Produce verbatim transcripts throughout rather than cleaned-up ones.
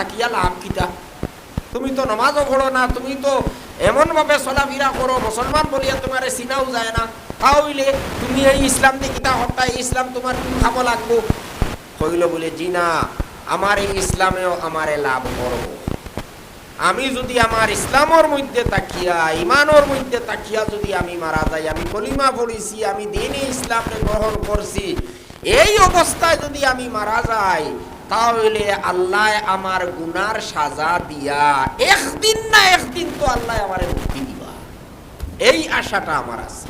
থাকিয়া লাভ কিতা? তুমি তো নমাজও পড়ো না, তুমি তো এমনভাবে চলাফিরা করো, মুসলমান বলিয়া তুমারে চিনাও যায় না। তা অইলে তুমি এই ইসলাম দি কিতা করতায়? এই ইসলাম তুমার কুন কামো লাগবো? কইল বুলে, জি না, আমার এই ইসলামেও আমারে লাভ করবো। আমি যুদি আমার ইসলামর মধ্যে থাকিয়া, ইমানর মধ্যে থাকিয়া যুদি আমি মারা যাই, আমি কলিমা পড়ছি, আমি দ্বীনে ইসলামরে গ্রহণ করছি, এই অবস্থায় যুদি আমি মারা যাই, তা অইলে আল্লায় আমার গুনার সাজা দিয়া একদিন না একদিন তো আল্লায় আমারে মুক্তি দিবা, এই আশাটা আমার আছে।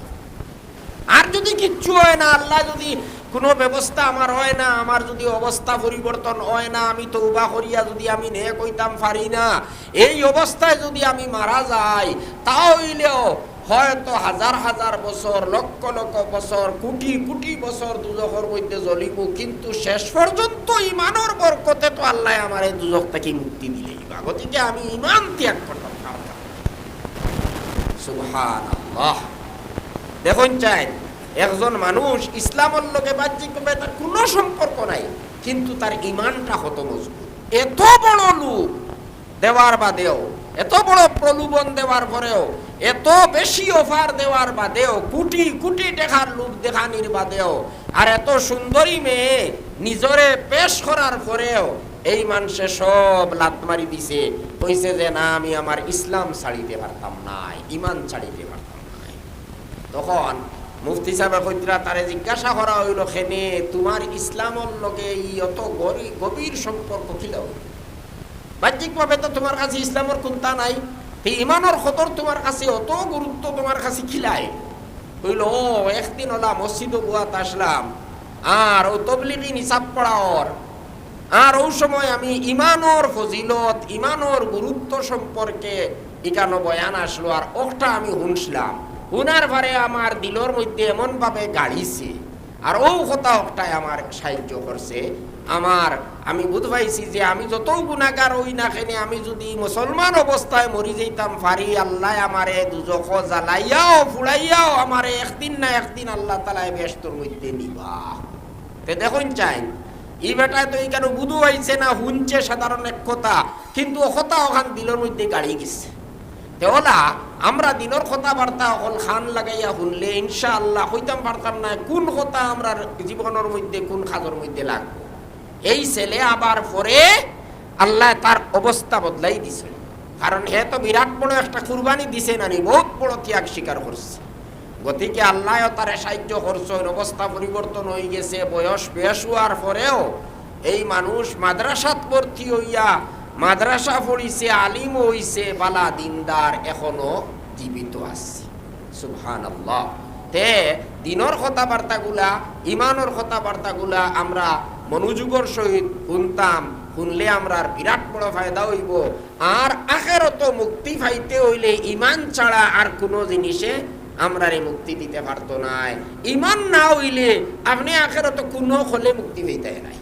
আর যুদি কিচ্ছু অয় না, আল্লায় যুদি কুনু ব্যবস্থা আমার অয় না, আমার যুদি অবস্থা পরিবর্তন অয় না, আমি তওবা করিয়া যুদি আমি নেক অইতাম পারি না, এই অবস্থায় যুদি আমি মারা যাই, তা অইলেও হয়তো হাজার হাজার বছর, লক্ষ লক্ষ বছর, কুটি কুটি বছর দুজখর মধ্যে জ্বলিমু, কিন্তু শেষ পর্যন্ত ইমানর বরকতে তো আল্লায় আমারে দুজখ থাকি মুক্তি দিলাইবা। গতিকে আমি ইমান ত্যাগ করতাম পারতাম না। সুবহানাল্লাহ। দেখইন চাইন, একজন মানুষ ইসলামর লগে বাহ্যিকভাবে তার কুনু সম্পর্ক নাই, কিন্তু তার ইমানটা কত মজবুত। এত বড় লোভ দেওয়ার বাদেও, এত বড় প্রলোভন দেওয়ার পরেও, এত বেশি অফার দেওয়ার বাদেও, কুটি কুটি টেকার লোভ দেখানির বাদেও, আর এত সুন্দরী মেয়ে নিজরে পেশ করার পরেও এই মানষে সব লাত মারি দিছে, কইছে যে, "না, আমি আমার ইসলাম ছাড়িতে পারতাম নায়, ইমান ছাড়িতে পারতাম নায়।" তখন মুফতি সাবে কইতরা, তারে জিজ্ঞাসা করা অইলো, "কেনে তুমার ইসলামর লগে ই অত গরি-, গভীর সম্পর্ক কিলা অইলো? বাহ্যিকভাবে তো তুমার কাছে ইসলামর কুন্তা নাই, তে ইমানর কদর তুমার কাছে অত গুরুত্ব তুমার কাছে কিলা অইলো?" কইলো, "ও, একদিন অলা মসজিদো বওয়াত আছলাম, আর অউ তবলিগি নিসাব পড়া অর, আর অউ সময় আমি ইমানর ফজিলত, ইমানর গুরুত্ব সম্পর্কে ইখানো বয়ান আছলো, আর অখটা আমি হুনছলাম। হুনার পরে আমার দিলর মধ্যে এমনভাবে গাড়িছে, আর অউ কথা অখটায় আমার সাহায্য করছে। আমার, আমি বুঝ পাইছি যে আমি যতউ গুনাগার অই না কেনে, আমি যুদি মুসলমান অবস্থায় মরি যাইতাম পারি, আল্লায় আমারে দুজখো জ্বালাইয়াও, পুড়াইয়াও আমারে একদিন না একদিন আল্লাহ তাআলায় বেহেস্তর মধ্যে নিবা।" তে দেখইন চাইন, ই বেটায় তো ইখানো বুঝ পাইছে না, হুনছে সাধারণ এক কথা, কিন্তু অউ কথা অখান দিলর মধ্যে গাড়ি গেছে। তে অলা আমরা দিনর কথাবার্তা অকল কান লাগাইয়া হুনলে ইনশাআল্লাহ কইতাম পারতাম নায় কুন কথা আমরার জীবনর মধ্যে, কুন কাজর মধ্যে লাগবো। এই ছেলে আবার পরে আল্লায় তার অবস্থা বদলাই দিছে, কারণ হে তো বিরাট বড় একটা কুরবানি দিছে নানি, বউত বড় ত্যাগ স্বীকার করছে। গতিকে আল্লায়ও তারে সাহায্য করছইন, অবস্থা পরিবর্তন অইগেছে, বয়স বেশ অওয়ার পরেও এই মানুষ মাদ্রাসাত ভর্তি অইয়া মাদ্রাসা পড়িছে, আলিমও অইছে, বালা দিনদার, এখনো জীবিত আছে। সুবহানাল্লাহ। তে দিনর কথাবার্তাগুলা, ইমানর কথাবার্তাগুলা আমরা মনোযোগর সহিত হুনতাম, হুনলে আমরার বিরাট বড় ফায়দা অইবো। আর আখেরাতো মুক্তি পাইতে অইলে ইমান ছাড়া আর কুনু জিনিসে আমরারে মুক্তি দিতে পারতো নায়। ইমান না অইলে আপনে আখেরাতো কুনু হলে মুক্তি পাইতায় নায়।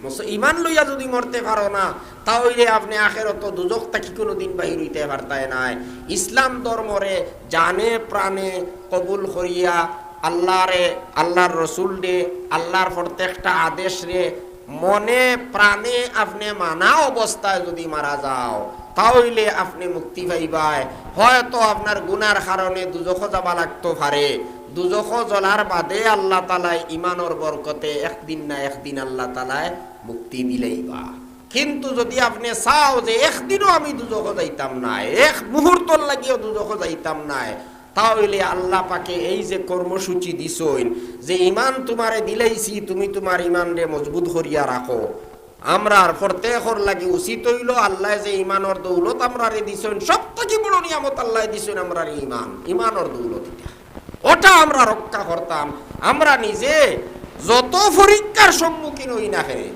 মুস-, ইমান লইয়া যুদি মরতে পারো না, তা অইলে আপনে আখেরাতো দুজখ থাকি কুনুদিন বাহির অইতে পারতায় নায়। ইসলাম ধর্মরে জানে প্রাণে কবুল করিয়া আল্লারে, আল্লার রসুলরে, আল্লার প্রত্যেকটা আদেশরে মনে প্রাণে আপনে মানা অবস্থায় যুদি মারা যাও, তা অইলে আপনে মুক্তি পাইবায়। হয়তো আপনার গুনার কারণে দুজখো যাবা লাগতো পারে, দুজখো জ্বলার বাদে আল্লাহ তাআলায় ইমানর বরকতে একদিন না একদিন আল্লাহ তাআলায় মুক্তি দিলাইবা। কিন্তু যুদি আপনে চাও যে একদিনও আমি দুজখো যাইতাম নায়, এক মুহূর্তর লাগিও দুজখো যাইতাম নায়, তা অইলে আল্লাহ পাকে এই যে কর্মসূচি দিছইন, যে ইমান তুমারে দিলাইছি, তুমি তুমার ইমানরে মজবুত করিয়া রাখো। আমরার প্রত্যেকর লাগি উচিত অইলো, আল্লায় যে ইমানর দৌলত আমরারে দিছইন, সব থাকি বড় নিয়ামত আল্লায় দিছইন আমরারে ইমান, ইমানর দৌলত ইটা। ওটা আমরা রক্ষা করতাম। আমরা নিজে যত পরীক্ষার সম্মুখীন অই না কেনে,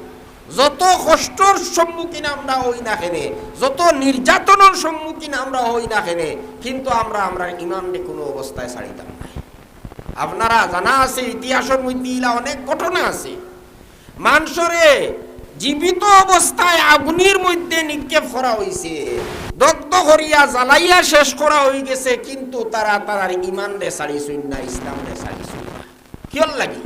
যত কষ্টর সম্মুখীন আমরা অই না কেনে, যত নির্যাতনর সম্মুখীন আমরা অই না কেনে, কিন্তু আমরা আমরার ইমানরে কুনু অবস্থায় ছাড়িতাম নায়। আপনারা জানা আছে, ইতিহাসর মধ্যে ইলা অনেক ঘটনা আছে। মানষরে জীবিত অবস্থায় আগুনির মধ্যে নিক্ষেপ করা অইছে, দগ্ধ করিয়া জ্বালাইয়া শেষ করা অইগেছে, কিন্তু তারা তারার ইমানরে ছাড়িছইন না, ইসলামরে ছাড়িছইন না। কিয়র লাগি?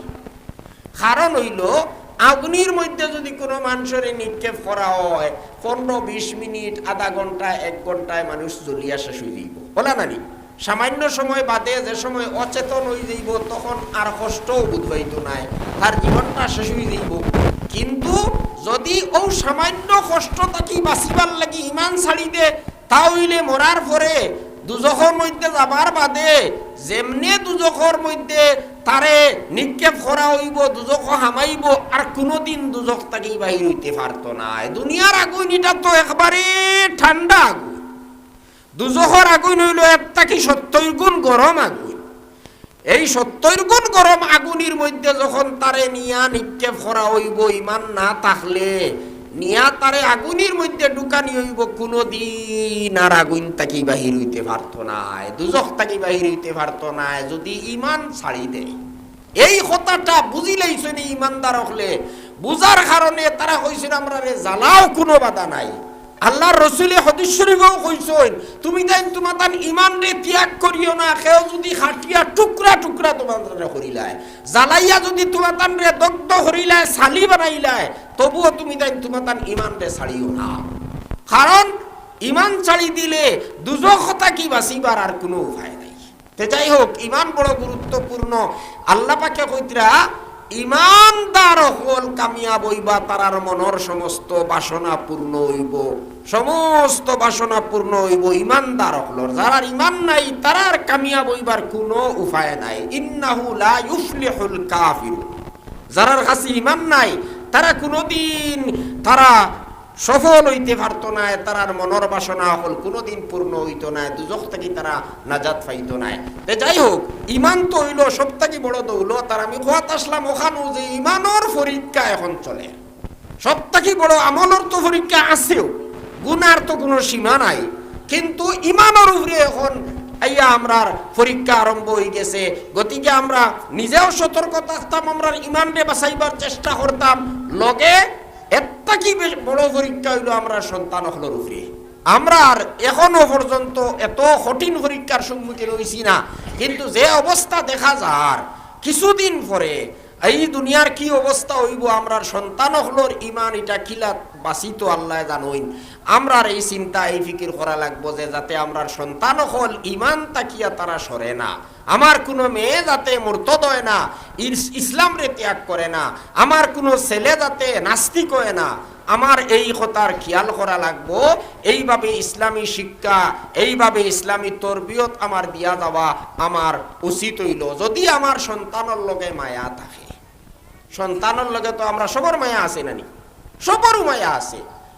কারণ অইলো, আগুনির মধ্যে যদি কোনো মানুষরে নিক্ষেপ করা হয়, পনেরো বিশ মিনিট, আধা ঘন্টা, এক ঘন্টায় মানুষ জ্বলিয়া শেষ অইযিবো, অলা নানি? সামান্য সময় বাদে যে সময় অচেতন অইযিবো, তখন আর কষ্টও বুঝ পাইতো নায়, তার জীবনটা শেষ অইযিবো। কিন্তু যদি অউ সামান্য কষ্ট থাকি বাঁচিবার লাগি ইমান ছাড়ি দে, তা অইলে মরার পরে দুজখর মধ্যে যাবার বাদে যেমনে দুজখর মধ্যে তারে নিক্ষেপ করা অইবো, দুজখো হামাইবো, আর কুনুদিন দুজখ থাকি বাহির অইতে পারতো নায়। দুনিয়ার আগুন ইটা তো একবারে ঠান্ডা আগুন, দুজখর আগুন অইলো এর থাকি সত্তইর গুণ গরম আগুন। এই সত্তইর গুণ গরম আগুনির মধ্যে যখন তারে নিয়া নিক্ষেপ করা অইবো, ইমান না থাকলে নিয়া তারে আগুনির মধ্যে ঢুকানি অইবো, কুনুদিন আর আগুন থাকি বাহির অইতে পারতো নায়, দুজখ থাকি বাহির অইতে পারতো নায়, যদি ইমান ছাড়ি দেয়। এই কথাটা বুঝিলাইছইন ইমানদার অকলে, বুঝার কারণে তারা কইছইন, "আমরারে জ্বালাও, কুনু বাধা নাই।" আল্লার রসুলে হাদিস শরিফেও কইছইন, "তুমি তাইন তুমাতান ইমানরে ত্যাগ করিও না, কেউ যদি কাটিয়া টুকরা টুকরা তুমাতানরে করিলায়, জ্বালাইয়া যদি তুমাতানরে দগ্ধ করিলায়, ছালি বানাইলায়, তবুও তুমি তাইন তুমাতান ইমানরে ছাড়িও না।" কারণ ইমান ছাড়ি দিলে দুজখ থাকি বাঁচিবার আর কুনু উপায় নাই। তে যাই হোক, ইমান বড় গুরুত্বপূর্ণ। আল্লা পাকে কইতরা, "ইমানদার অকল কামিয়াব অইবা, তারার মনর সমস্ত বাসনা পূর্ণ অইবো, সমস্ত বাসনা পূর্ণ অইবো ইমানদার অকলর। যারার ইমান নাই, তারার কামিয়াব অইবার কুনু উপায় নাই।" ইন্নাহু লা ইউফলিহুল কাফিরুন। যারার কাছে ইমান নাই, তারা কুনুদিন তারা সফল অইতে পারতো নায়, তারার মনর বাসনা অকল কুনুদিন পূর্ণ অইতো নায়, দুজখ থাকি তারা নাজাত পাইতো নায়। তে যাই হোক, ইমান তো অইলো সব থাকি বড় দৌলত। আর আমি কওয়াত আছলাম অখানউ যে ইমানর পরীক্ষা এখন চলের। সব থাকি বড় আমলর তো পরীক্ষা আছেউ, গুনার তো কুনু সীমা নাই, কিন্তু ইমানর উপরে এখন আইয়া আমরার পরীক্ষা আরম্ভ অইগেছে। গতিকে আমরা নিজেও সতর্ক থাকতাম, আমরার ইমানরে বাঁচাইবার চেষ্টা করতাম, লগে এর থাকি বেশ বড় পরীক্ষা অইলো আমরার সন্তান অকলর উপরে। আমরার এখনো পর্যন্ত এত কঠিন পরীক্ষার সম্মুখীন অইছি না, কিন্তু যে অবস্থা দেখা যার, কিছুদিন পরে এই দুনিয়ার কি অবস্থা অইবো, আমরার সন্তান অকলর ইমান ইটা কিলা বাঁচিতো আল্লায় জানইন। আমরার এই চিন্তা, এই ফিকির করা লাগবো যে যাতে আমরার সন্তান অকল ইমান থাকিয়া তারা সরে না। আমার কুনু মেয়ে যাতে মুরতদ অয় না, ইস-, ইসলামরে ত্যাগ করে না, আমার কুনু ছেলে যাতে নাস্তিক অয় না, আমার এই কথার খিয়াল করা লাগবো। এইভাবে ইসলামী শিক্ষা, এইভাবে ইসলামী তরবিয়ত আমার দিয়া যাওয়া আমার উচিত অইলো, যদি আমার সন্তানর লগে মায়া থাকে। সন্তানর লগে তো আমরা সবর মায়া আছে নানি? সবরউ মায়া আছে।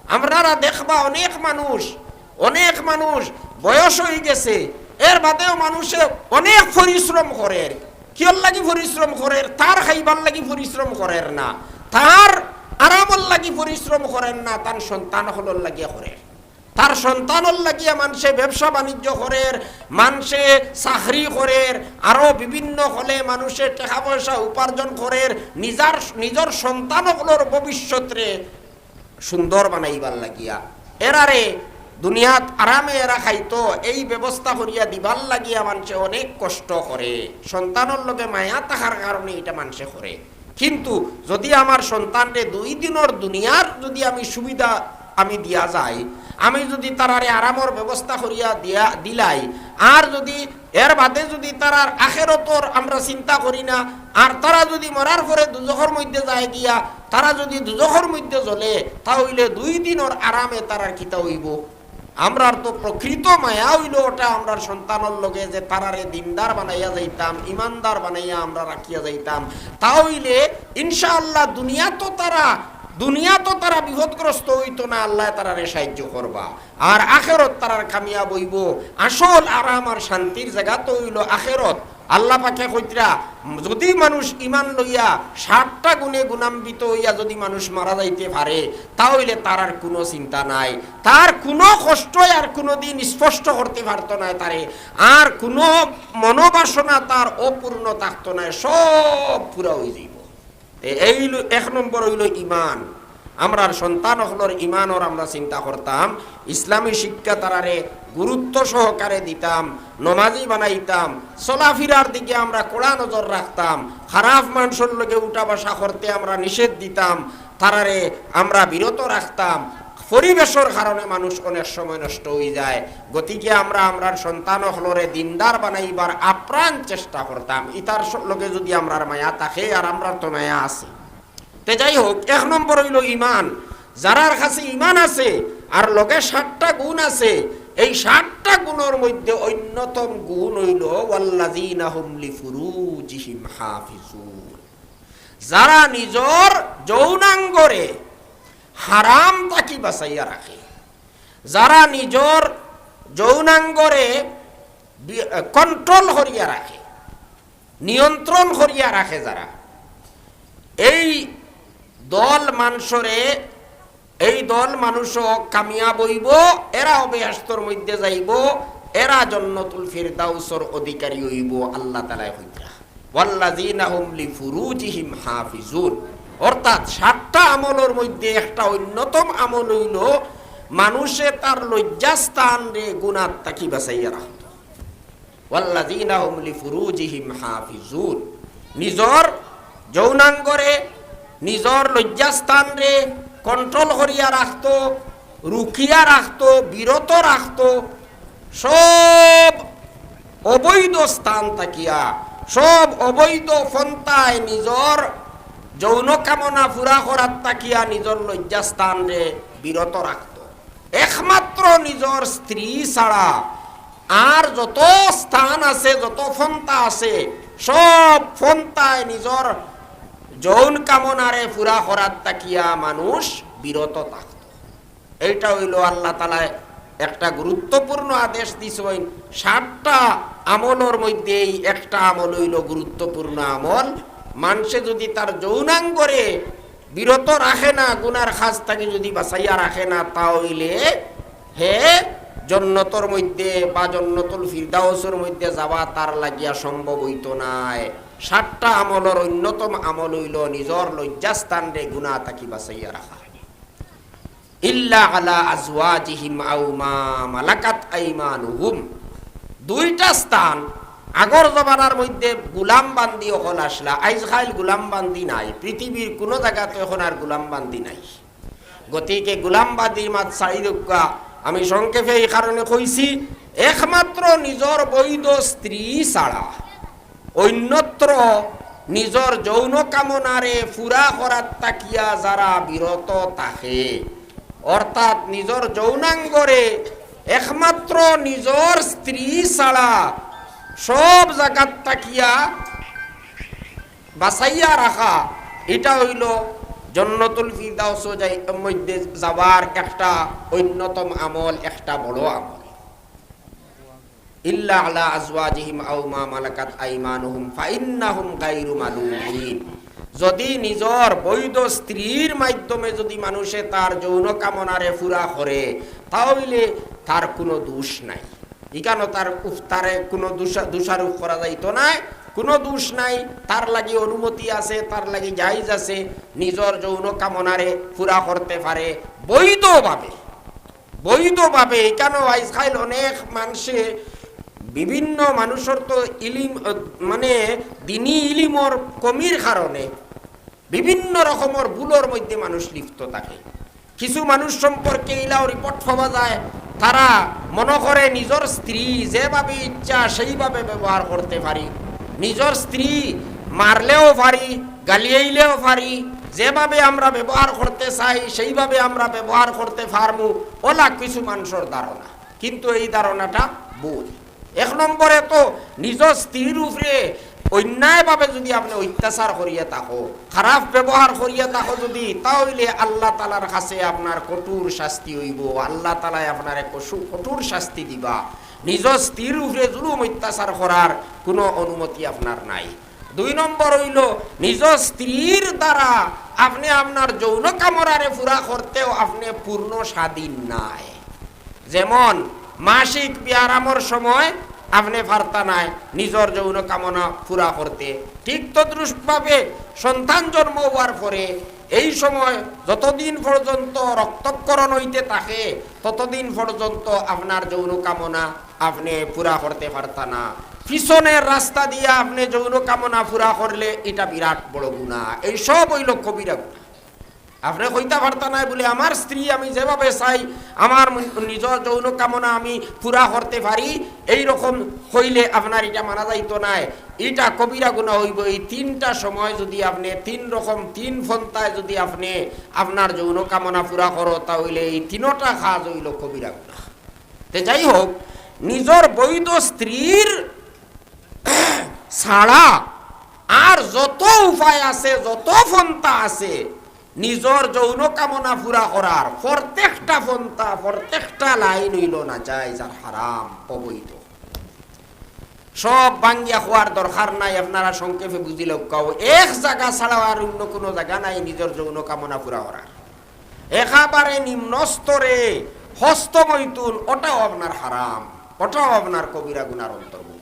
আপনারা দেখবা অনেক মানুষ, অনেক মানুষ বয়স অইগেছে, এর বাদেও মানুষে অনেক পরিশ্রম করের। কিয়র লাগি পরিশ্রম করের? তার খাইবার লাগি পরিশ্রম করের না, তার আরামর লাগি পরিশ্রম করের না, তান সন্তান অকলর লাগিয়া করের। তার সন্তানর লাগিয়া মানষে ব্যবসা বাণিজ্য করের, মানষে চাকরি করের, আরো বিভিন্ন হলে মানষে টেকা পয়সা উপার্জন করের, নিজর, নিজর সন্তান অকলর ভবিষ্যতরে সুন্দর বানাইবার লাগিয়া। এরারে দুনিয়াত আরামে এরা খাইতো, এই ব্যবস্থা করিয়া দিবার লাগিয়া মানষে অনেক কষ্ট করে। সন্তানর লগে মায়া থাকার কারণে ইটা মানষে করে। কিন্তু যদি আমার সন্তানরে দুই দিনর দুনিয়ার যদি আমি সুবিধা আমি দিয়া যাই, আমি যদি তারারে আরামর ব্যবস্থা করিয়া দিয়া দিলাই, আর যদি এর বাদে যদি তারার আখেরাতর আমরা চিন্তা করি না, আর তারা যদি মরার পরে দুজখর মধ্যে যায় গিয়া, তারা যদি দুজখর মধ্যে জ্বলে, তা অইলে দুই দিনর আরামে তারার কিতা অইবো? আমরার তো প্রকৃত মায়া অইলো ওটা আমরার সন্তানর লগে, যে তারারে দিনদার বানাইয়া যাইতাম, ইমানদার বানাইয়া আমরা রাখিয়া যাইতাম। তা অইলে ইনশাআল্লাহ দুনিয়া তো তারা, দুনিয়া তো তারা বিপদগ্রস্ত অইতো না, আল্লায় তারারে সাহায্য করবা। আর আখেরাত তারার কামিয়াব অইবো। আসল আরাম আর শান্তির জাগা তো অইলো আখেরাত। আল্লাহ পাকে কইতরা, যদি মানুষ ইমান লইয়া ষাটটা গুণে গুণান্বিত অইয়া যদি মানুষ মারা যাইতে পারে, তা অইলে তার আর কুনু চিন্তা নাই, তার কুনু কষ্টয় আর কুনুদিন স্পষ্ট করতে পারতো নায় তারে, আর কুনু মনোবাসনা তার অপূর্ণ থাকতো নায়, সব পুরা অইযিবো। এ-, এই অইলো এক নম্বর অইলো ইমান। আমরার সন্তান অকলর ইমানর আমরা চিন্তা করতাম, ইসলামী শিক্ষা তারারে গুরুত্ব সহকারে দিতাম, নমাজি বানাইতাম, চলাফিরার দিকে আমরা কড়া নজর রাখতাম, খারাপ মানষর লগে উঠা বসা করতে আমরা নিষেধ দিতাম, তারারে আমরা বিরত রাখতাম। পরিবেশর কারণে মানুষ অনেক সময় নষ্ট অইযায়, গতিকে আমরা আমরার সন্তান অকলরে দিনদার বানাইবার আপ্রাণ চেষ্টা করতাম। ইতার স-, লগে যুদি আমরার মায়া থাকে, আর আমরার তো মায়া আছে। তে যাই হোক, এক নম্বর অইলো ইমান। যারার কাছে ইমান আছে আর লগে সাতটা গুণ আছে, এই সাতটা গুণর মধ্যে অন্যতম গুণ অইলো "ওয়াল্লাযীনা হুম লিফুরুজিহিম হাফিজুন", যারা নিজর যৌনাঙ্গরে হারাম থাকি বাঁচাইয়া রাখে, যারা নিজর যৌনাঙ্গরে বি-, control করিয়া রাখে, নিয়ন্ত্রণ করিয়া রাখে যারা, এই দল মানষরে, এই দল মানুষ কামিয়াব অইবো, এরা বেহেশতর মধ্যে যাইবো, এরা জন্নতুল ফিরদাউসর অধিকারী অইবো, আল্লাহ তাআলায় কইতরা। "ওয়াল্লাযীনা হুম লিফুরুজিহিম হাফিজুন", অর্থাৎ সাতটা আমলর মধ্যে একটা অন্যতম আমল অইলো মানুষে তার লজ্জাস্থানরে গুনাহ থাকি বাঁচাইয়া রাখতো। "ওয়াল্লাযীনা হুম লিফুরুজিহিম হাফিজুন", নিজর যৌনাঙ্গরে, নিজর লজ্জাস্থানরে control করিয়া রাখতো, রুকিয়া রাখতো, বিরত রাখতো। সব অবৈধ স্থান থাকিয়া, সব অবৈধ পন্থায় নিজর যৌন কামনা পুরা করাত থাকিয়া নিজর লজ্জাস্থানরে বিরত রাখতো। একমাত্র নিজর স্ত্রী ছাড়া আর যত স্থান আছে, যত পন্থা আছে, সব পন্থায় নিজর যৌন কামনারে পুরা করাত থাকিয়া মানুষ বিরত থাকতো। এইটা অইলো আল্লাহ তাআলায় একটা গুরুত্বপূর্ণ আদেশ দিছইন। সাতটা আমলর মধ্যে এই একটা আমল অইলো গুরুত্বপূর্ণ আমল। মানষে যুদি তার যৌনাঙ্গরে বিরত রাখে না, গুনার কাজ থাকি যুদি বাঁচাইয়া রাখে না, তা অইলে হে জন্নতর মধ্যে বা জন্নতুল ফিরদাউসর মধ্যে যাওয়া তার লাগিয়া সম্ভব অইতো নায়। সাতটা আমলর অন্যতম আমল অইলো নিজর লজ্জাস্থানরে গুনা থাকি বাঁচাইয়া রাখা। "ইল্লা আলা আজওয়াজিহিম আও মা মালাকাত আইমানুহুম।" দুইটা স্থান, আগর জমানার মধ্যে গুলাম বান্দি অকল আছলা, আইজকাইল গুলাম বান্দি নাই, পৃথিবীর কুনু জাগাত অখন আর গুলাম বান্দি নাই। গতিকে গুলাম বান্দির মাত ছাড়ি দেউক্কা। আমি সংক্ষেপে এই কারণে কইছি, একমাত্র নিজর বৈধ স্ত্রী ছাড়া অন্যত্র নিজর যৌন কামনারে পুরা করাত থাকিয়া যারা বিরত থাকে, অর্থাৎ নিজর যৌনাঙ্গরে একমাত্র নিজর স্ত্রী ছাড়া সব জাগাত থাকিয়া বাঁচাইয়া রাখা, ইটা অইলো জন্নতুল ফিরদাউসো যাই-, মধ্যে যাওয়ার একটা অন্যতম আমল, একটা বড় আমল। "ইল্লা আলা আজওয়াজিহিম আও মা মালাকাত আইমানুহুম ফাইন্নাহুম গায়রু মালুমিন।" যুদি নিজর বৈধ স্ত্রীর মাধ্যমে যুদি মানষে তার যৌন কামনারে পুরা করে, তা অইলে তার কুনু দোষ নাই। ইখানো তার উফ-, তারে কুনু দোষা-, দোষারোপ করা যাইতো নায়, কুনু দোষ নাই। তার লাগি অনুমতি আছে, তার লাগি জায়েজ আছে, নিজর যৌন কামনারে পুরা করতে পারে বৈধভাবে। বৈধভাবে। ইখানো আইজকাইল অনেক মানষে, বিভিন্ন মানুষর তো ইলিম, আহ, মানে, দিনি ইলিমর কমির কারণে বিভিন্ন রকমর ভুলর মধ্যে মানুষ লিপ্ত থাকে। কিছু মানুষ সম্পর্কে ইলাও report পাওয়া যায়, তারা মনে করে নিজর স্ত্রী যেভাবে ইচ্ছা সেইভাবে ব্যবহার করতে পারি, নিজর স্ত্রী মারলেও পারি, গালিয়াইলেও পারি, যেভাবে আমরা ব্যবহার করতে চাই সেইভাবে আমরা ব্যবহার করতে পারমু, ওলা কিছু মানুষর ধারণা। কিন্তু এই ধারণাটা ভুল। এক নম্বরে তো নিজর স্ত্রীর উপরে অন্যায়ভাবে যুদি আপনে অত্যাচার করিয়া থাকো, খারাপ ব্যবহার করিয়া থাকো যুদি, তা অইলে আল্লাহ তাআলার কাছে আপনার কঠোর শাস্তি অইবো, আল্লাহ তাআলায় আপনারে কঠু-, কঠোর শাস্তি দিবা। নিজর স্ত্রীর উপরে জুলুম অত্যাচার করার কুনু অনুমতি আপনার নাই। দুই নম্বর অইলো, নিজর স্ত্রীর দ্বারা আপনে আপনার যৌন কামনারে পুরা করতেও আপনে পূর্ণ স্বাধীন নায়। যেমন মাসিক ব্যায়ামর সময় আপনে পারতা নায় নিজর যৌন কামনা পুরা করতে। ঠিক তদ্রূপভাবে সন্তান জন্ম অওয়ার পরে এই সময় যতদিন পর্যন্ত রক্তক্ষরণ অইতে থাকে, ততদিন পর্যন্ত আপনার যৌন কামনা আপনে পুরা করতে পারতা না। পিছনের রাস্তা দিয়া আপনে যৌন কামনা পুরা করলে ইটা বিরাট বড় গুনাহ। এই সব অইলো কবিরা গুনাহ। আপনে কইতা পারতা নায় বুলে, "আমার স্ত্রী আমি যেভাবে চাই, আমার ম-, নিজর যৌন কামনা আমি পুরা করতে পারি, এইরকম কইলে আপনার ইটা মানা যাইতো নায়।" ইটা কবিরা গুনাহ অইবো। এই তিনটা সময় যুদি আপনে তিন রকম, তিন পন্থায় যুদি আপনে আপনার যৌন কামনা পুরা করো, তাইলে এই তিনটা কাজ অইলো কবিরা গুনাহ। তে যাই হোক, নিজর বৈধ স্ত্রীর ছাড়া আর যত উপায় আছে, যত পন্থা আছে, নিজর যৌন কামনা পুরা করার প্রত্যেকটা পন্থা, প্রত্যেকটা লাইন অইলো নাজায়েজ আর হারাম, অবৈধ। সব ভাঙ্গিয়া কওয়ার দরকার নাই, আপনারা সংক্ষেপে বুঝিলাউক্কা। এক জাগা ছাড়া আর অইন্য কুনু জাগা নাই নিজর যৌন কামনা পুরা করার। একেবারে নিম্ন স্তরে হস্তমৈথুন, ওটাও আপনার হারাম, ওটাও আপনার কবিরা গুনার অন্তর্ভুক্ত।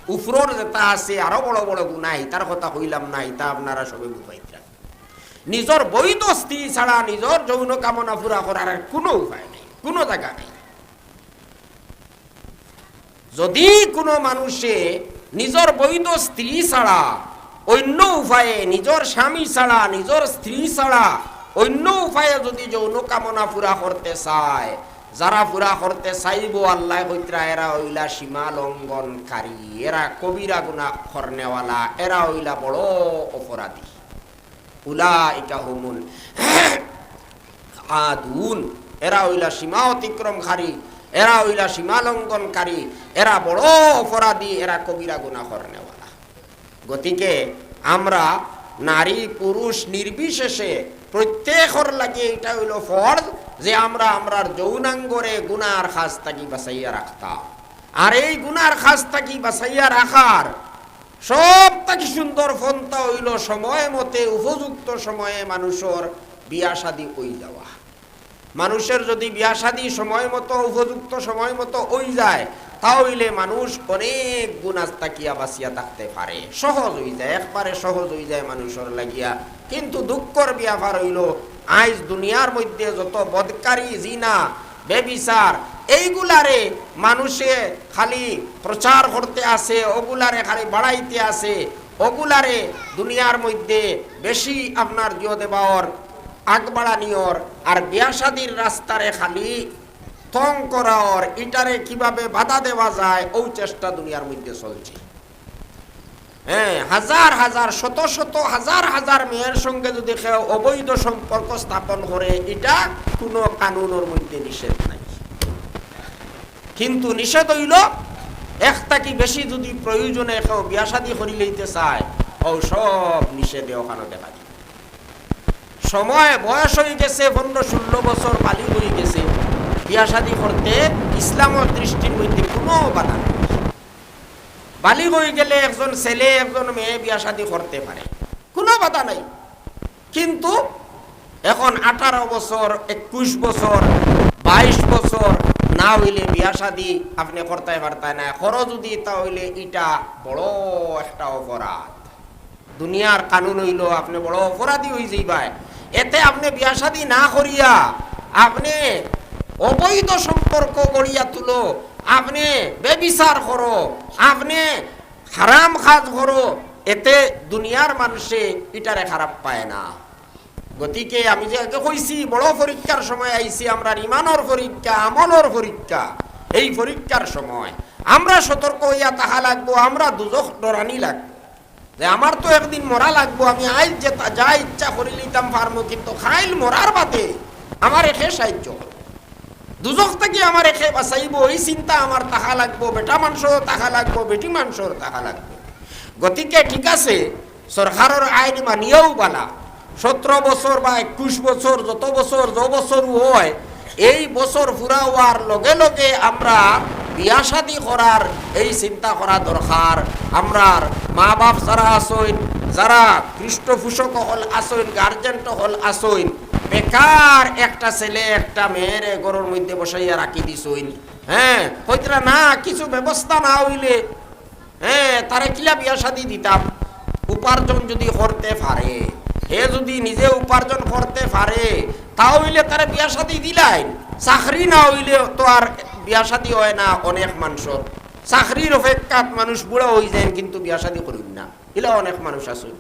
উপরর যেটা আছে আরো বড় বড় গুনা, ইতার কথা কইলাম না, ইতা আপনারা সবে বুঝাইতরা। নিজর বৈধ স্ত্রী ছাড়া নিজর যৌন কামনা পুরা করার আর কুনু উপায় নাই, কুনু জাগা নাই। যুদি কুনু মানুষে নিজর বৈধ স্ত্রী ছাড়া অইন্য উপায়ে, নিজর স্বামী ছাড়া, নিজর স্ত্রী ছাড়া অইন্য উপায়ে যুদি যৌন কামনা পুরা করতে চায়, যারা পুরা করতে চাইবো, আল্লায় কইতরা, এরা অইলা সীমা লঙ্ঘনকারী, এরা কবিরা গুনা করনেওয়ালা, এরা অইলা বড় অপরাধী। উলাইকা হুমুল আদুন, এরা অইলা সীমা অতিক্রমকারী, এরা অইলা সীমা লঙ্ঘনকারী, এরা বড় অপরাধী, এরা কবিরা গুনা করনেওয়ালা। গতিকে আমরা নারী পুরুষ নির্বিশেষে প্রত্যেকর লাগি ইটা অইলো ফরজ যে আমরা আমরার যৌনাঙ্গরে গুনার কাজ থাকি বাঁচাইয়া রাখতাম। আর এই গুনার কাজ থাকি বাঁচাইয়া রাখার সব থাকি সুন্দর পন্থা অইলো সময় মতে, উপযুক্ত সময়ে মানুষর বিয়া শাদী অই যাওয়া। মানুষর যুদি বিয়া শাদী সময় মতো, উপযুক্ত সময় মতো অই যায়, তা অইলে মানুষ অনেক গুনা থাকিয়া বাঁচিয়া থাকতে পারে, সহজ অই যায়, একবারে সহজ অই যায় মানুষর লাগিয়া। কিন্তু দুঃখর ব্যাপার অইলো, আইজ দুনিয়ার মধ্যে যত বদকারি, জিনা, বেবিচার, এইগুলারে মানুষে খালি প্রচার করতে আছে, ওগুলারে খালি বাড়াইতে আছে, ওগুলারে দুনিয়ার মধ্যে বেশি আপনার জিও দেবাওর, আগ বাড়ানিওর, আর বিয়া শাদির রাস্তারে খালি তং করাওর, ইটারে কিভাবে বাধা দেওয়া যায়, ও চেষ্টা দুনিয়ার মধ্যে চলছে। হ্যাঁ, হাজার হাজার, শত শত, হাজার হাজার মেয়ের সঙ্গে যদি কেউ অবৈধ সম্পর্ক স্থাপন করে, ইটা কোনো কানুনর মধ্যে নিষেধ নাই। কিন্তু নিষেধ অইলো, এক থাকি বেশি যদি প্রয়োজনে কেউ বিয়া শাদি করি লইতে চায়, ও সব নিষেধে ওখানে দেখা দিবে। সময়, বয়স অই গেছে, পনেরো ষোলো বছর বালিগ অই গেছে, বিয়া শাদি করতে ইসলামর দৃষ্টির মধ্যে কোনো বাধা নেই। বালিগ অই গেলে একজন ছেলে একজন মেয়ে বিয়া শাদি করতে পারে, কোনো বাধা নাই। কিন্তু এখন আঠারো বছর, একুশ বছর, বাইশ বছর না অইলে বিয়া শাদি আপনে করতায় পারতায় নায়। করো যদি, তা অইলে ইটা বড় একটা অপরাধ। দুনিয়ার কানুন অইলো আপনে বড় অপরাধী অই যাইবায়। এতে আপনে বিয়া শাদি না করিয়া আপনে অবৈধ সম্পর্ক গড়িয়া তুলো, আপনে বেবিচার করো, আপনে হারাম কাজ করো, এতে দুনিয়ার মানুষে ইটারে খারাপ পায় না। গতিকে আমি যে আগে কইছি, বড় পরীক্ষার সময় আইছি, আমরার ইমানর পরীক্ষা, আমলর পরীক্ষা। এই পরীক্ষার সময় আমরা সতর্ক অইয়া থাকা লাগবো, আমরা দুজখ ডরানি লাগবো যে আমার তো একদিন মরা লাগবো, আমি আইজ যে তা-, যা ইচ্ছা করি লইতাম পারমু, কিন্তু কাইল মরার বাদে আমারে কে সাহায্য করবো? দুজখ থাকি আমারে কে বাঁচাইবো, এই চিন্তা আমার থাকা লাগবো, বেটা মানষর থাকা লাগবো, বেটি মানষর থাকা লাগবো। গতিকে ঠিক আছে, সরকারর আইন মানিয়াও বালা, সতেরো বছর বা একুশ বছর, যত বছর, যে বছর অয়, এই বছর পুরা অওয়ার লগে লগে আমরা বিয়া শাদি করার এই চিন্তা করা দরকার। আমরার মা বাপ যারা আছইন, যারা পৃষ্ঠপোষক অকল আছইন, গার্জেন অকল আছইন, বেকার একটা ছেলে একটা মেয়েরে ঘরর মধ্যে বসাইয়া রাখি দিছইন। হ্যাঁ, কইতরা না, কিছু ব্যবস্থা না অইলে, হ্যাঁ, তারে কিলা বিয়া শাদি দিতাম? উপার্জন যুদি করতে পারে, হে যুদি নিজে উপার্জন করতে পারে, তা অইলে তারে বিয়া শাদি দিলাইন। চাকরি না অইলে তো আর বিয়া শাদি অয় না। অনেক মানষর চাকরির অপেক্ষাত মানুষ বুড়া অইযাইন, কিন্তু বিয়া শাদি করইন না, ইলা অনেক মানুষ আছইন।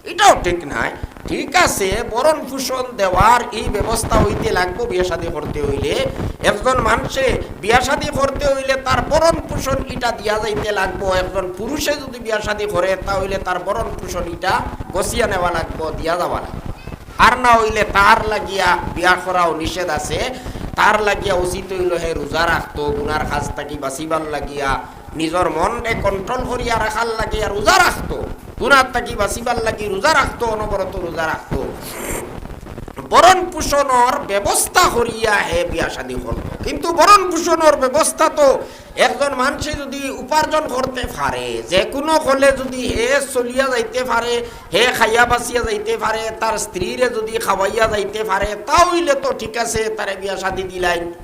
ইটাও ঠিক নায়। ঠিক আছে, ভরণ পোষণ দেওয়ার ই ব্যবস্থা অইতে লাগবো বিয়া শাদি করতে অইলে। একজন মানষে বিয়া শাদি করতে অইলে তার ভরণ পোষণ ইটা দিয়া যাইতে লাগবো। একজন পুরুষে যুদি বিয়া শাদি করে, তা অইলে তার ভরণ পোষণ ইটা গছিয়া নেওয়া লাগবো, দিয়া যাওয়া লাগবো। আর না অইলে তার লাগিয়া বিয়া করাও নিষেধ আছে। তার লাগিয়া উচিত অইলো হে রোজা রাখতো, গুনার কাজ থাকি বাঁচিবার লাগিয়া, নিজর মনরে কন্ট্রোল করিয়া রাখার লাগিয়া রোজা রাখতো, গুনার থাকি বাঁচিবার লাগি রোজা রাখতো, অনবরত রোজা রাখতো। ভরণ পোষণর ব্যবস্থা করিয়া হে বিয়া শাদি করতো। কিন্তু ভরণ পোষণর ব্যবস্থা তো একজন মানষে যুদি উপার্জন করতে পারে, যে কুনু কলে যুদি হে চলিয়া যাইতে পারে, হে খাইয়া বাঁচিয়া যাইতে পারে, তার স্ত্রীরে যুদি খাওয়াইয়া যাইতে পারে, তা অইলে তো ঠিক আছে, তারে বিয়া শাদি দিলাইন।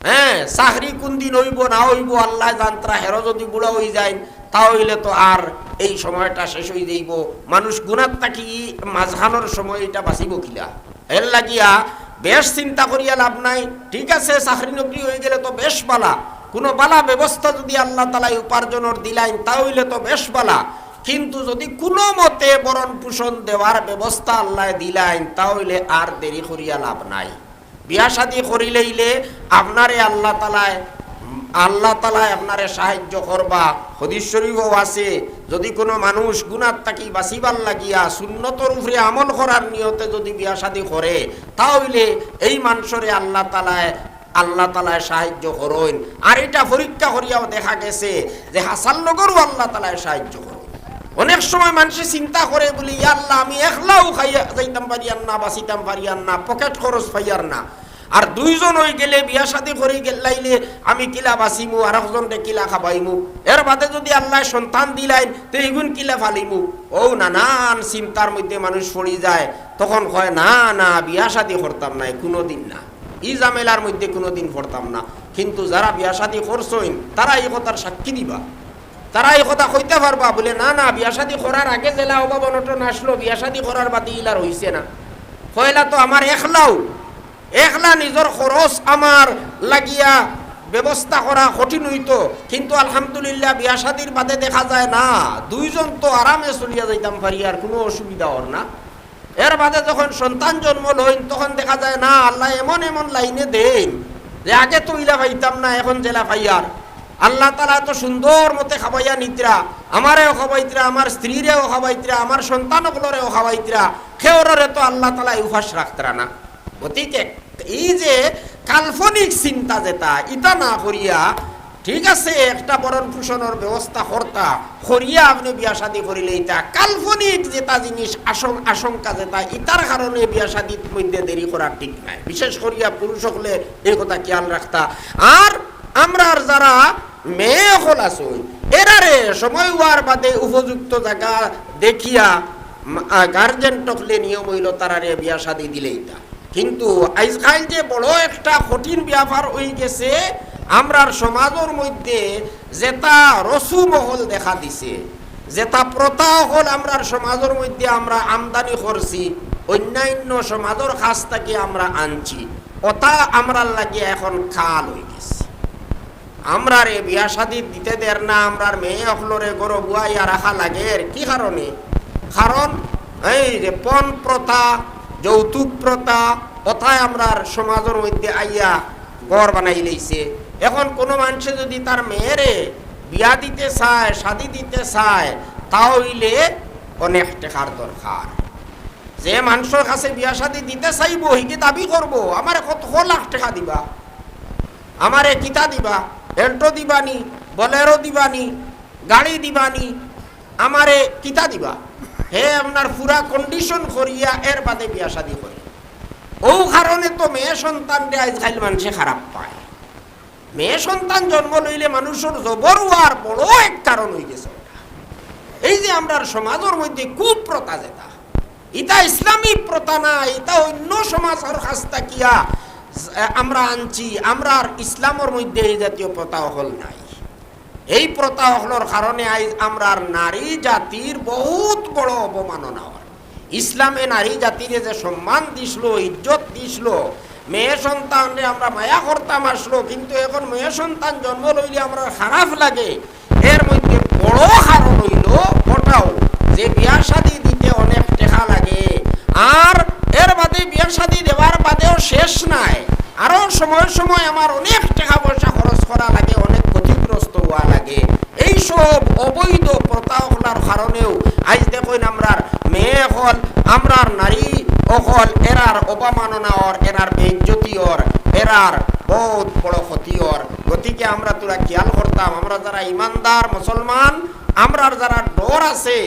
হ্যাঁ, চাকরি কুনদিন অইবো না অইবো আল্লায় জানতরা, হেরো যুদি বুড়া অইযাইন, তা অইলে তো আর এই সময়টা শেষ অইযাইবো। মানুষ গুনার থাকি মাঝখানর সময় ইটা বাঁচিবো কিলা? এর লাগিয়া বেশ চিন্তা করিয়া লাভ নাই। ঠিক আছে, চাকরি নকরি অইগেলে তো বেশ বালা, কুনু বালা ব্যবস্থা যুদি আল্লাহ তাআলায় উপার্জনর দিলাইন, তা অইলে তো বেশ বালা। কিন্তু যুদি কুনু মতে ভরণ পোষণ দেওয়ার ব্যবস্থা আল্লায় দিলাইন, তা অইলে আর দেরি করিয়া লাভ নাই। বিয়া শাদি করিলাইলে আপনারে আল্লাহ তাআলায়, আল্লাহ তাআলায় আপনারে সাহায্য করবা। হাদিস শরীফও আছে, যুদি কুনু মানুষ গুনার থাকি বাঁচিবার লাগিয়া সুন্নতর উপরে আমল করার নিয়তে যুদি বিয়া শাদি করে, তা অইলে এই মানষরে আল্লাহ তাআলায়, আল্লাহ তাআলায় সাহায্য করইন। আর ইটা পরীক্ষা করিয়াও দেখা গেছে যে হাছার লগরও আল্লাহ তাআলায় সাহায্য করইন। অনেক সময় মানষে চিন্তা করে বুলি, "ইয়া আল্লাহ, আমি একলাও খাইয়া যাইতাম পারিয়ার না, বাঁচিতাম পারিয়ার না, পকেট খরচ পাইয়ার না। আর দুইজন অইগেলে, বিয়া শাদি করি গেলাইলে আমি কিলা বাঁচিমু, আর একজনরে কিলা খাবাইমু? এর বাদে যুদি আল্লায় সন্তান দিলাইন, তে ইগুন কিলা ফালিমু?" অউ নানান চিন্তার মধ্যে মানুষ পড়ি যায়। তখন কয়, "না, না, বিয়া শাদি করতাম নায়, কুনুদিন না, ই ঝামেলার মধ্যে কুনুদিন পড়তাম না।" কিন্তু যারা বিয়া শাদি করছইন, তারা ই কথার সাক্ষী দিবা। তারা ই কথা কইতা পারবা বুলে, "না, না, বিয়া শাদি করার আগে যেলা অভাব অনটন আছলো, বিয়া শাদি করার বাদে ইলার অইছে না। পয়লা তো আমার একলাও, একলা নিজর খরচ আমার লাগিয়া ব্যবস্থা করা কঠিন অইতো, কিন্তু আলহামদুলিল্লাহ বিয়া শাদির বাদে দেখা যায় না, দুইজন তো আরামে চলিয়া যাইতাম পারিয়ার, কুনু অসুবিধা অর না।" এর বাদে যখন সন্তান জন্ম লইন, তখন দেখা যায় না, আল্লায় এমন এমন লাইনে দেইন যে আগে তো ইলা পাইতাম না, এখন যেলা পাইয়ার। আল্লাহ তাআলায় তো সুন্দর মতে খাবাইয়া নিতরা, আমারেও খাবাইতরা, আমার স্ত্রীরেও খাবাইতরা, আমার সন্তান অকলরেও খাবাইতরা, কেউররে তো আল্লাহ তাআলায় উপাস রাখতরা না। গতিকে ই যে কাল্পনিক চিন্তা যেটা, ইটা না করিয়া, ঠিক আছে, একটা ভরণ পোষণর ব্যবস্থা করতা, করিয়া আপনে বিয়া শাদি করিলাইতা, কাল্পনিক যেটা জিনিস, আশং-, আশঙ্কা যেটা, ইটার কারণে বিয়া শাদির মধ্যে দেরি করা ঠিক নায়। বিশেষ করিয়া পুরুষ অকলে ই কথা খেয়াল রাখতা। আর আমরার যারা মেয়ে অকল আছইন, এরারে সময় অওয়ার বাদে উপযুক্ত জাগা দেখিয়া, মা-, আ, গার্জেন অকলে নিয়ম অইলো তারারে বিয়া শাদি দিলাইতা। কিন্তু আইজকাইল যে বড় একটা কঠিন ব্যাপার অইগেছে, আমরার সমাজর মধ্যে যেটা রসুম অকল দেখা দিছে, যেটা প্রথা অকল আমরার সমাজর মধ্যে আমরা আমদানি করছি, অইন্যাইন্য সমাজর কাছ থাকি আমরা আনছি, ওটা আমরার লাগি এখন কাল অইগেছে। আমরারে বিয়া শাদি দিতে দের না, আমরার মেয়ে অকলরে ঘরো বওয়াইয়া রাখা লাগের। কি কারণে? কারণ এই যে পণ প্রথা, যৌতুক প্রথা, ওটায় আমরার সমাজর মধ্যে আইয়া ঘর বানাইলাইছে। এখন কুনু মানষে যুদি তার মেয়েরে বিয়া দিতে চায়, শাদি দিতে চায়, তা অইলে অনেক টেকার দরকার। যে মানষর কাছে বিয়া শাদি দিতে চাইবো, হিগে দাবি করবো, "আমারে কত লাখ টেকা দিবা, আমারে কিতা দিবা, Alto দিবানি, Bolero দিবানি, গাড়ি দিবানি, আমারে কিতা দিবা?" হে আপনার পুরা condition করিয়া এর বাদে বিয়া শাদি করে। অউ কারণে তো মেয়ে সন্তানরে আইজকাইল মানষে খারাপ পায়। মেয়ে সন্তান জন্ম লইলে মানুষর জবর অওয়ার বড় এক কারণ অইগেছে। এই যে আমরার সমাজর মধ্যে কুপ্রথা যেটা, ইটা ইসলামী প্রথা না, ইটা অন্য সমাজর কাছ থাকিয়া আমরা আনছি। আমরার ইসলামর মধ্যে এই জাতীয় প্রথা অকল নাই। এই প্রথা অকলর কারণে আইজ আমরার নারী জাতির বহুত বড় অবমাননা অর। ইসলামে নারী জাতিরে যে সম্মান দিছলো, ইজ্জত দিছলো, মেয়ে সন্তানরে আমরা মায়া করতাম আসলো, কিন্তু এখন মেয়ে সন্তান জন্ম লইলে আমরার খারাপ লাগে। এর মধ্যে বড় কারণ অইলো ওটাও যে বিয়া শাদি দিতে অনেক টেকা লাগে, আর এর বাদে বিয়া শাদি দেওয়ার বাদেও শেষ নাই, আরো সময় সময় আমার অনেক টেকা পয়সা খরচ করা লাগে, অনেক ক্ষতিগ্রস্ত হওয়া লাগে। এই সব অবৈধ প্রথা অকলর কারণেও আইজ দেখইন আমরার মেয়ে অকল, আমরার নারী অকল, এরার অবমাননা অর, এরার বেইজ্জতি অর, এরার বহুত বড় ক্ষতি অর। গতিকে আমরা থুড়া খেয়াল করতাম, আমরা যারা ইমানদার মুসলমান, আমরার যারা ডর আছে,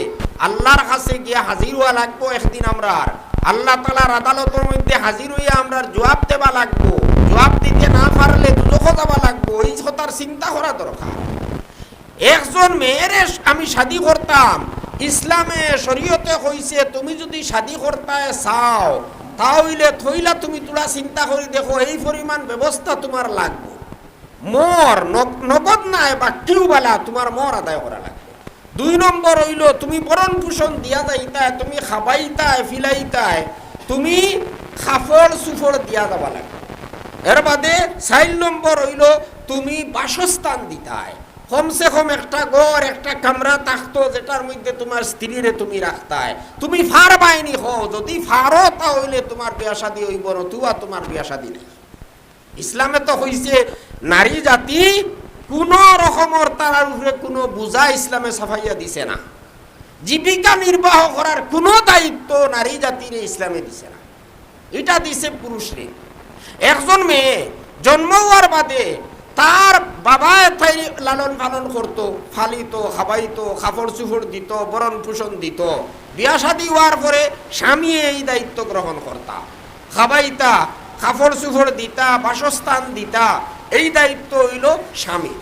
আল্লাহর কাছে গিয়া হাজির হওয়া লাগবো একদিন। আমরার আল্লাহ তাআলার আদালতর মধ্যে হাজির হইয়া আমরার জবাব দেওয়া লাগবো। জবাব দিতে না পারলে দুজখো যাওয়া লাগবো। এই কথার চিন্তা করা দরকার। একজন মেয়েরে আমি শাদি করতাম, ইসলামে শরীয়তে কইছে তুমি যদি শাদি করতায় চাও, তা অইলে থইলা তুমি থুড়া চিন্তা করি দেখো, এই পরিমাণ ব্যবস্থা তুমার লাগবো। মোহর নগ-, নগদ নায়, বাক্কিও বালা তুমার মোহর আদায় করা লাগবো। দুই নম্বর অইলো তুমি ভরণ পোষণ দিয়া যাইতায়, তুমি খাবাইতায়, ফিলাইতায়, তুমি কাপড় চুপড় দিয়া যাওয়া লাগবো। এর বাদে চাইর নম্বর অইলো তুমি বাসস্থান দিতায়, কমসে কম একটা ঘর, একটা কামরা থাকতো, যেটার মধ্যে তুমার স্ত্রীরে তুমি রাখতায়। তুমি পারবায়নি কও, যদি পারো তা অইলে তুমার বিয়া শাদি অইবো, নতুবা তুমার বিয়া শাদি নাই। ইসলামে তো কইছে নারী জাতি কুনু রকমর তারার উপরে কুনু বোঝা ইসলামে চাপাইয়া দিছে না, জীবিকা নির্বাহ করার কুনু দায়িত্ব নারী জাতিরে ইসলামে দিছে না, ইটা দিছে পুরুষরে। একজন মেয়ে জন্ম হওয়ার বাদে তার বাবায় তাইর লালন পালন করতো, ফালিতো, খাবাইতো, কাপড় চুপড় দিতো, ভরণ পোষণ দিতো। বিয়া শাদি হওয়ার পরে স্বামীয়ে এই দায়িত্ব গ্রহণ করতা, খাবাইতা, কাপড় চুপড় দিতা, বাসস্থান দিতা, এই দায়িত্ব অইলো স্বামীর।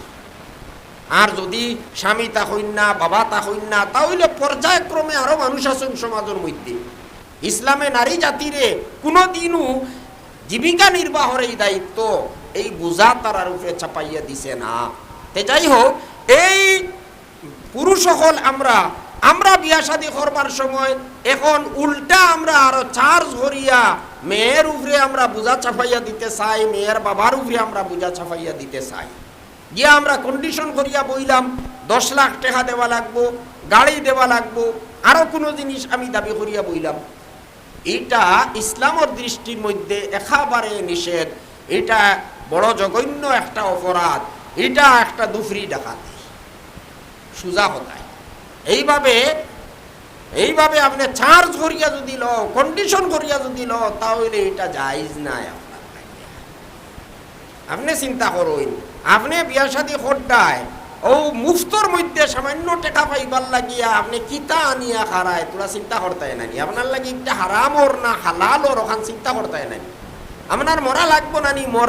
আর যদি স্বামী থাকইন না, বাবা থাকইন না, তা অইলে পর্যায়ক্রমে আরো মানুষ আছইন সমাজর মধ্যে। ইসলামে নারী জাতিরে কুনুদিনও জীবিকা নির্বাহর এই দায়িত্ব, এই বোঝা তারার উপরে চাপাইয়া দিছে না। তে যাই হোক, এই পুরুষ অকল আমরা, আমরা বিয়া শাদি করবার সময় এখন উল্টা আমরা আরো charge করিয়া মেয়ের উপরে আমরা বোঝা চাপাইয়া দিতে চাই, মেয়ের বাবার উপরে আমরা বোঝা চাপাইয়া দিতে চাই। গিয়া আমরা condition করিয়া বইলাম, দশ লাখ টেকা দেওয়া লাগবো, গাড়ি দেওয়া লাগবো, আরো কুনু জিনিস আমি দাবি করিয়া বইলাম। ইটা ইসলামর দৃষ্টির মধ্যে একেবারে নিষেধ। ইটা বড় জঘন্য একটা অপরাধ, ইটা একটা দুফরি ডাকাতি, সুজা কথায়। এইভাবে, এইভাবে আপনে charge করিয়া যদি লও, condition করিয়া যদি লও, তা অইলে ইটা জায়েজ নায় আপনার। আপনে চিন্তা করইন, আপনে বিয়া শাদি করতায়, অউ মুফতর মধ্যে সামান্য টেকা পাইবার লাগিয়া আপনে কিতা আনিয়া খারায়, থুড়া চিন্তা করতায় নানি? আপনার লাগি ইটা হারামর না হালালর, অখান চিন্তা করতায় নানি? আপনার মরা লাগবো নানি? মর